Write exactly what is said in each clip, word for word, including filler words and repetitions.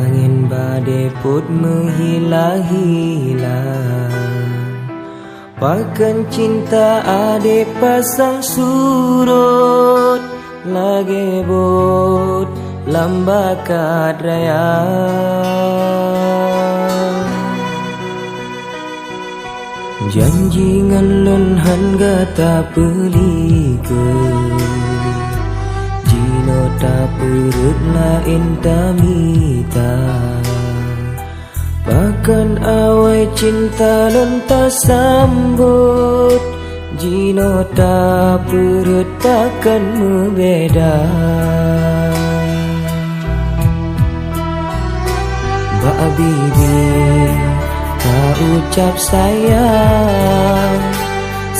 Angén badée pôt meuhila-hila, pakon cinta adék pasang surot lagée bot lam bakat raya. Janji ngon lôn hán gata peulikot, jinoe tapeureuet laén tamita. Pakon awai cinta lôn tasambot, jinoe tapeureuet pakon meubeda. Bak bibi ta-ucab sayang,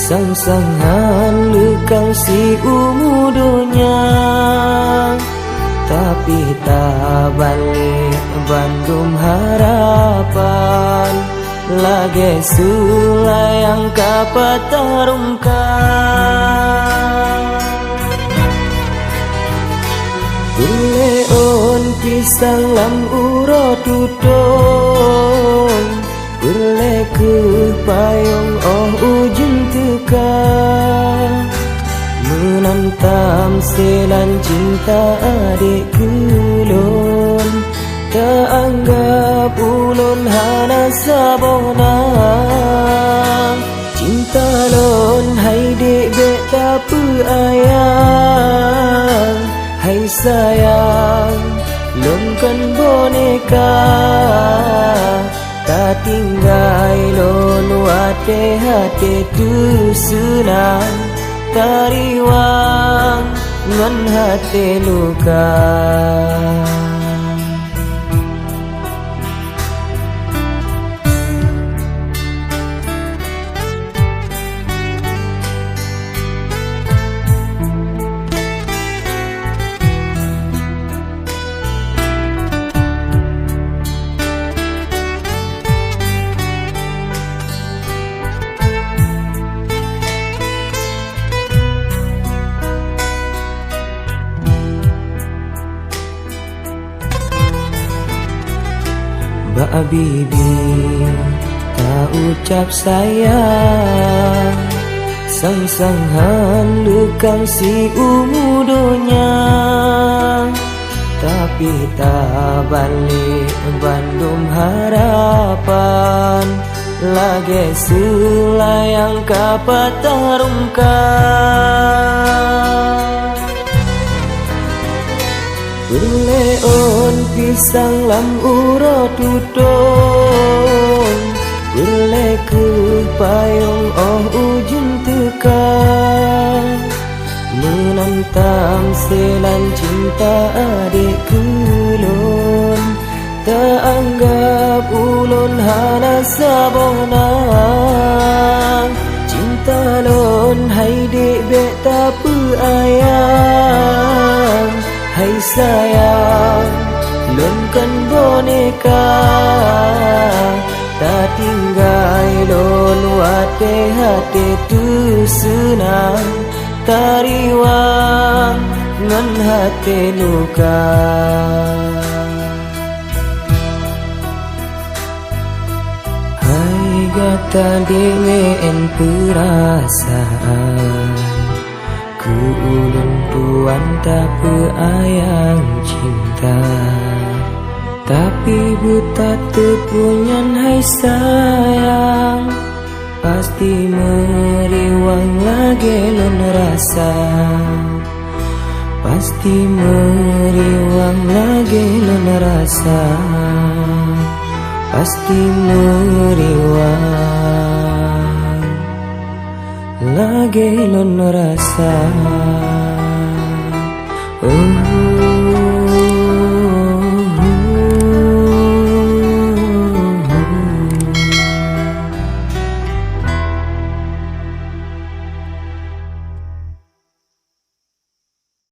sang-sang hán leukang siumu donya, tapi tabalek bandum harapan. Lagée seulai nyang ka patah rungka. Peureulée ôn pisang lam uroe tutong, peureulée kheueh payong óh ujeuen teuka. Meunan tamsilan cinta adék keu lôn, ta-anggab ulôn hana saboh na. Cinta lôn hai dék bék tapeuayang, hai sayang lôn kon boneka. Tatinggai lôn watée até teuh seunang, tariwang ngon até luka. Bak bibi ta-ucab sayang, sang-sang hán leukang siumu donya. Tapi tabalek bandum harapan, lagée seulai nyang ka patah rungka. Peureulée ôn pisang lam uroe tutong, peureulée kheueh payong óh ujeuen teuka. Meunan tamsilan cinta adék keu lôn, ta-anggab ulôn hana saboh na. Cinta lôn hai dék bék tapeuayang, hai sayang lôn kon boneka. Tatinggai lôn watée até teuh seunang, tariwang ngon até luka. Hai gata dék meu'en peurasaan, keu ulôn tuan tapeuayang cinta. Tapi beutateupeue nyan hai sayang, pasti meuriwang lagée lôn rasa. Pasti meuriwang lagée lôn rasa. Pasti meuriwang lagée lôn rasa. Oh.